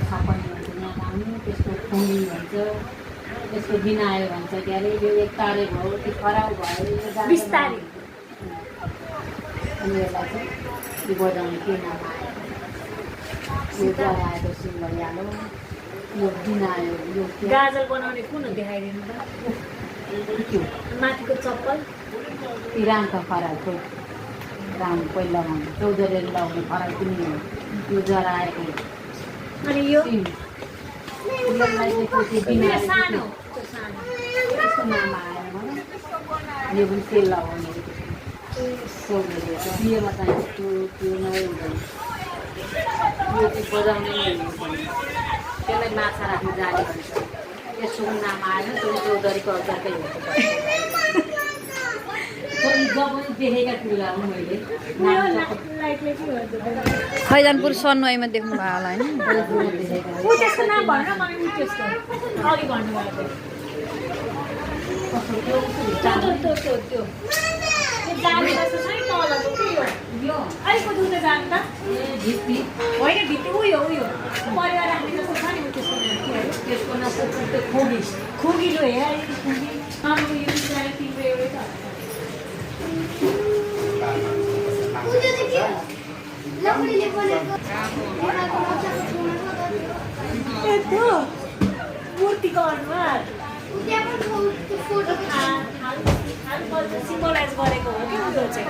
छपन भन्छ यहाँ लाउने त्यसको खुङ्गी भन्छ त्यसको बिनायो भन्छ के अरे यो एक तारे भयो कि खराउ भयो यो बिस्तारै अनि यसलाई चाहिँ यो बजाउने के नाम आयो यो जराएको सिङ भइहाल्यो यो बिनायो यो गाजल बनाउने कुन हो देखाइदिनु त त्यो माथिको चप्पल ती रामका खरालको राम पहिला लगाउने चौधरीले लगाउने खराल पनि हो यो जराएको अनि यो सिङ यसलाई चाहिँ त्यो बिनायो सानो त्यो सानो त्यसको नाम आएन मलाई यो पनि तेल लगाउने चौधरी बिहेमा चाहिँ त्यो नै हुँदैन यो चाहिँ बजाउने नै हुनुपर्ने त्यसलाई माछा राख्ने जाने भन्छ यसको पनि नाम आएन त्यो चौधरीको अर्कै हुन्छ जब पनि देखेका कुरा हो मैले खैजानपुर सनवाईमा देख्नु भयो होला होइन देखेका ऊ त्यसको नाम भन्न मलाई ऊ त्यसको अघि भन्नुभएको त्यो जाने जस्तो छ नि तलको के हो यो अहिलेको दुध जाने त भित्ती होइन भित्ती उयो परिवार राख्ने जस्तो छ नि ऊ त्यसको नाम के हो त्यसको नाम त्यो खोगी खुगी लो हेर अलिकति खुगी हाम्रो यो बिचरा तिम्रो एउटै छ त्यो मूर्तिको अनुहार सिम्बलाइज गरेको हो कि उनीहरू चाहिँ